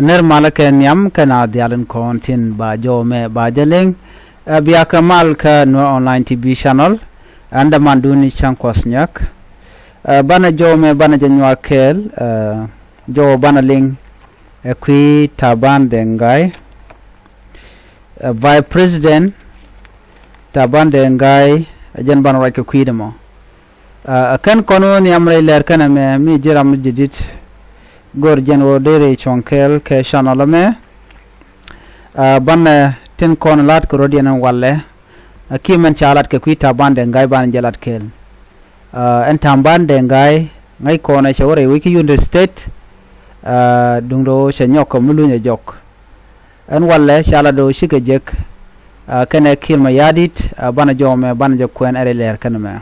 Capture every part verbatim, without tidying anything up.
Nɛr malä kɛ nhiam kɛnɛ diaal in kɔn tin ba jɔw mɛ ba jɛ liŋ. Ɛ bia kɛ mal kä Nuer Online T V channel. Ɛn dämandun i̱ cäŋ kuɔth nyäk. Ɛ banɛ jɔw mɛ banɛ jɛ nyuak kɛɛl. Ɛ jɔw banɛ liŋ ɛ kui̱ Taban Deng Gai. Ɛ Vice President Taban Deng Gai ɛ jɛn banɛ ruac kɛ kui̱dɛ mɔ. Ɛ kɛn kɔn wä nhiam rɛy lɛr kɛnɛ mɛ mi ji̱ ram ji̱ di̱t. Gör jɛn wä dee rɛy cuɔ̱ŋ kɛɛl kɛ channel mɛ. Ɛ banɛ tin kɔn lat kɛ rɔ̱diɛn ɛn walɛ. Ɛ kiɛ mɛn ca lat kɛ kui̱ Taban Deng Gai banɛ jɛ lat kɛɛl. Ɛ ɛn Taban Deng Gai ŋäc kɔn ɛ cɛ wä rɛy wec kä Unity State. Ɛ duŋdɛ wä cɛ nyɔk kɛ mi luny ɛ jɔk. Ɛn walɛ ca lat wä cikɛ jek. Ɛ kɛnɛ Kiir Mayardit ɛ banɛ jɔw mɛ banɛ jɛ kuɛn ɛ rɛy lɛr kɛnɛ mɛ.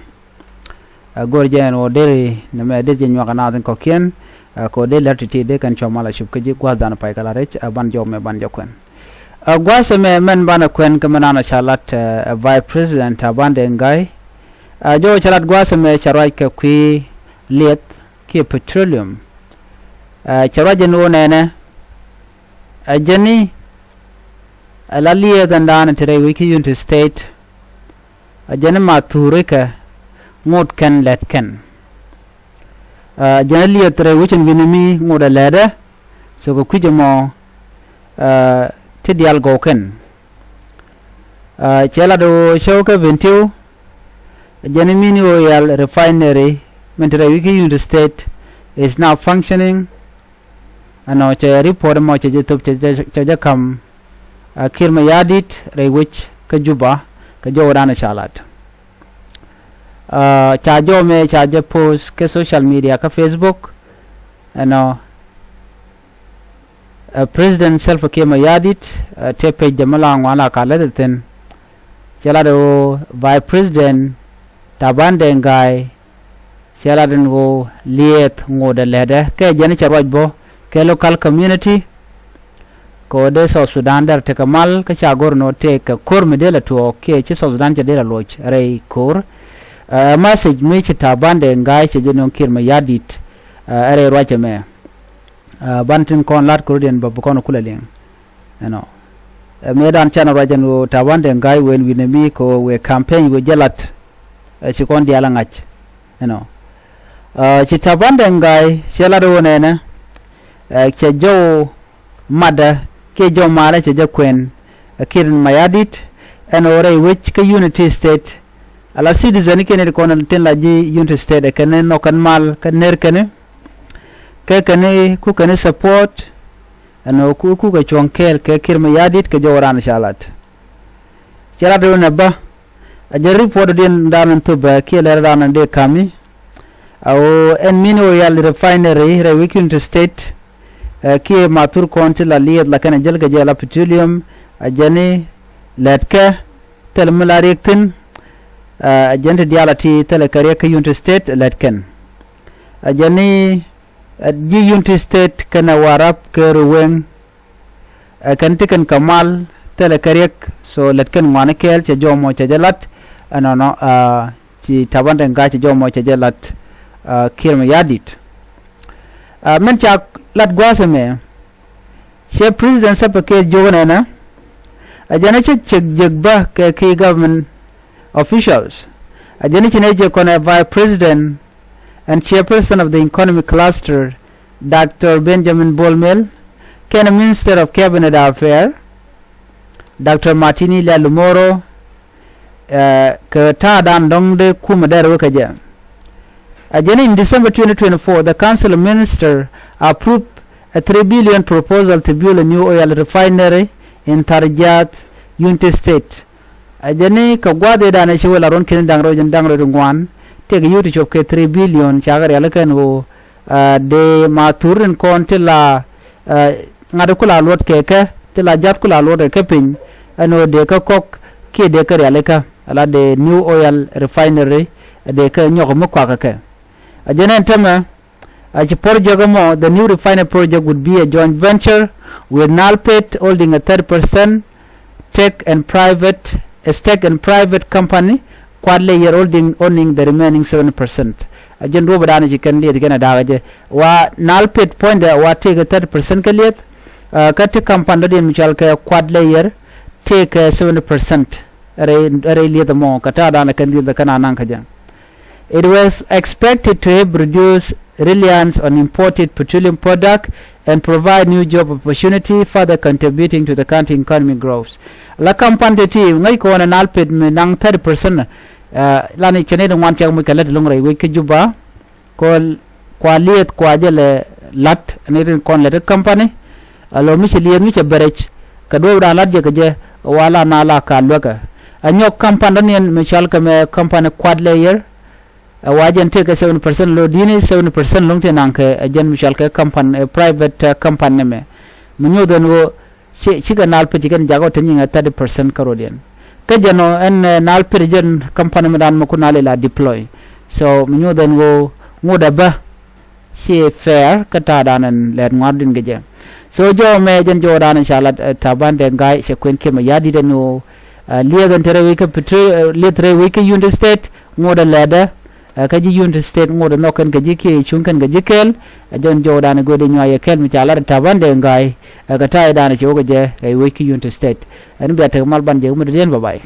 Ɛ go̱r jɛ ɛn ɣöö deri nɛmɛ deri jɛ nyuak anath in kɔ̱kiɛn. Ɛ kɛ ɣöö deri lɛr ti̱ti̱ dee kɛn cua mal a cup kä ji̱ gua̱thdan pay kɛ la rɛc ɛ ban jɔw mɛ ban jɛ kuɛn. Ɛ gua̱a̱th ɛmɛ mɛn banɛ kuɛn kä mɛn an a ca lat ɛ Vice President Taban Deng Gai. Ɛ jɔw ca lat gua̱a̱th ɛmɛ ca ruac kɛ kui̱ lieth kiɛ petroleum. Ɛ ca ruac ɛn ɣöö nɛnɛ ɛ jɛni ɛ la lieth ɛn daanɛ ti rɛy wec kä Unity State. Ɛ jɛn i̱ ma thuuri kɛ ŋot kɛn lɛt kɛn. Ɛ jɛn i̱ lieth rɛy wecin wi̱ni mi ŋot ɛ lɛtdɛ. So kɛ kui̱c ɛmɔ ɛ ti diaal gɔw kɛn. Ɛ cɛ lat ɣöö cäw kɛ Bentiu. Ɛ jɛn i̱ mini ɣöö yal refinery min te rɛy wi̱c kä Unity State is now functioning. Ɛnɔ cɛ report mɔ cɛ jɛ thop cɛ jɛ cɛ jɛ kam. Ɛ Kiir Mayardit rɛy wec kä Juba kɛ jɔw dan ca lat. Ɛ ca jɔw mɛ ca jɛ post kä social media kä Facebook. Ɛnɔ ɛ President Salva Kiir Mayardit ɛ te page jɛ mi la ŋuan la ka leth thin. Cɛ lat ɣöö Vice President Taban Deng Gai cɛ lat ɛn ɣöö lieth ŋot ɛ lɛtdɛ kɛ jɛn cɛ ruac bä kɛ local community. Kɛ ɣöö dee South Sudan dɛr tekɛ mal kä ca go̱r ɛn ɣöö tëëkɛ ko̱r mi dee la tuɔɔk kiɛ ci South Sudan cɛ dee la loc rɛy ko̱r. Ɛ message mi ci Taban Deng Gai cɛ jɛ nöŋ Kiir Mayardit ɛ rɛy ruac ɛmɛ. Ɛ ban tin kɔn lat ko̱r diɛn bä bi kɔn kulɛ liŋ. Ɛnɔ ɛ mëëdan canɛ ruac ɛn ɣöö Taban Deng Gai wen wi̱nɛ mi kɛ ɣöö wëë campaign wëë jɛ lat. Ɛ ci kɔn diaal ɛ ŋa̱c. Ɛnɔ ɛ ci Taban Deng Gai cɛ lat ɣöö nɛnɛ ɛ cɛ jɔw matdä kiɛ jɔw malä cɛ jɛ kuɛn ɛ Kiir Mayardit ɛn ɣöö rɛy wec kä Unity State. Ala citizen kiɛ nɛy ti kɔn tin la ji̱ Unity State ɛ kɛn nhɔk kɛn mal kä ner kɛn kɛ kɛn ku kɛn support. Ɛn ɣöö ku ku kɛ cuɔ̱ŋ kɛɛl kɛ Kiir Mayardit kɛ jɔw raan ca lat. Cɛ lat ɣöö nɛ bä a jɛ report diɛn dan in thop ɛ kiɛ lɛr dan in dee kami. A ɣöö ɛn min ɣöö yal refinery rɛy wec Unity State ɛ kiɛ ma thur kɔn ti la lieth la kɛn a jäl kɛ jɛ la petroleum. A jɛn i̱ lɛtkɛ thil mi la riɛk thi̱n. Ɛ jɛn ti diaal a ti thilɛ kɛ riɛk kä Unity State lɛt kɛn. Ɛ jɛn i̱ ɛ ji̱ Unity State kɛnɛ Warap kɛ Ruweŋ. Ɛ kɛn ti kɛn kɛ mal thilɛ kɛ riɛk. So lɛt kɛn ŋuani kɛɛl cɛ jɔw mɔ cɛ jɛ lat. Ɛnɔnɔ ɛ ci Taban Deng Gai cɛ jɔw mɔ cɛ jɛ lat. Ɛ Kiir Mayardit ɛ min ca lat gua̱a̱th ɛmɛ. Cɛ President Salva Kiir jiök nɛnɛ. A jɛn a cä cek jek bä kɛ key government officials. A jɛn a ci nɛ jɛ kɔnɛ Vice President and Chairperson of the Economic Cluster, Doctor Benjamin Bol Mel, kɛnɛ Minister of Cabinet Affair, Doctor Martini Lea Lumoro, ɛ kɛ ta̱a̱dan dɔ̱ŋ dee kumɛ dɛr wekɛ jɛ. A jɛn in December twenty twenty-four, the Council of Minister approved a three billion proposal to build a new oil refinery in Tarjat, Unity State. A jɛn i̱ kɛ gua̱a̱th ëëdan ɛ ci wël a ruɔ̱n ki̱n da̱ŋ rɛw ji̱n da̱ŋ rɛw ji̱n ŋuan tëëkɛ yio̱w ti cop kɛ three billion cakɛ rialikä ɛn ɣöö ɛ dee ma thur in kɔn ti la ɛ ŋa̱t ku la luɔt kɛ kɛ ti la ja̱th ku la luɔt kɛ kɛ piny. Ɛn ɣöö dee kä kɔk kiɛ dee kä rialikä ala dee new oil refinery. Ɛ dee kä nyɔk mi kuakä kɛ a jɛn ɛn tämɛ. A ci project ɛmɔ, the new refinery project would be a joint venture with Nalpet holding a thirty percent stake and private, a stake and private company, Kuat Leyir holding, owning the remaining seventy percent. A jɛn duɔ̱ɔ̱p dan ci kɛn lieth kɛn a da̱a̱k jɛ. Wa Nalpet puɔ̱nydɛ wa tëëkɛ thirty percent kä lieth. Kä ti kampani dɔ̱diɛn mi cɔal kɛ Kuat Lɛyɛr tëëkɛ seventy percent rɛy lieth ɛmɔ kɛ ta̱a̱ danɛ kɛn dhieth ɛ kɛn a naŋ kä jɛ. It was expected to help reduce reliance on imported petroleum product and provide new job opportunity, further contributing to the country economy growth. La kampani te ti ŋäc kɔn ɛ nal pet mi naŋ thirty percent. Lan i̱ cɛ ni di ŋuan cak muc kɛ lät loŋ rɛy wec kä Juba. Kɔl kua lieth kua jɛ lɛ la̱t ni rin kɔn lɛ ti kampani. Alo mi cɛ lieth mi cɛ bɛrɛc kɛ duɔ̱ɔ̱p raan la̱t jɛ kɛ jɛ. Wa la na la ka luäkä. Ɛ nyɔk kampani dɔ̱niɛn mi cɔal kɛ mɛ kampani Kuat Lɛyɛr. Ɛ wa jɛn tëëkɛ seventy percent lo di̱i̱ni seventy percent lo̱ŋ ti naŋ kɛ ɛ jɛn mi cɔal kɛ kampani private kampani mɛ. Mi nyuuth ɛn ɣöö ci cikɛ nal pec ci kɛn jak ɔ te nyiŋɛ thirty percent kä rodiɛn. Kä jɛn ɔ ɛn nal pec jɛn kampani mi dan mi kun nal ila deploy. So mi nyuuth ɛn ɣöö ŋut ɛ bä ci fair kä ta̱a̱ dan ɛn lɛt ŋuar din kɛ jɛ. So jɔw mɛ jɛn jɔw dan ɛn ca lat Taban Deng Gai cɛ kuɛn kiɛmɛ ya̱ dit ɛn ɣöö lieth ɛn te rɛy wec kä Pito lieth rɛy wec kä Unity State ŋut ɛ lɛt ɛ. Kä ji̱ Unity State ŋot ɛ nhɔk kɛn kɛ ji̱ kiɛ cuŋ kɛn kɛ ji̱ kɛɛl. Ɛ jɔn jɔwdan ɛ göödɛ nyuay ɛ kɛl mi ca lat ɛ Taban Deng Gai. Ɛ kɛ ta̱a̱ i̱ dan ɛ ci wä kɛ jɛ rɛy wec kä Unity State. Ɛn bia tek mal ban jɛ wä mi dɔ̱diɛn bye bye.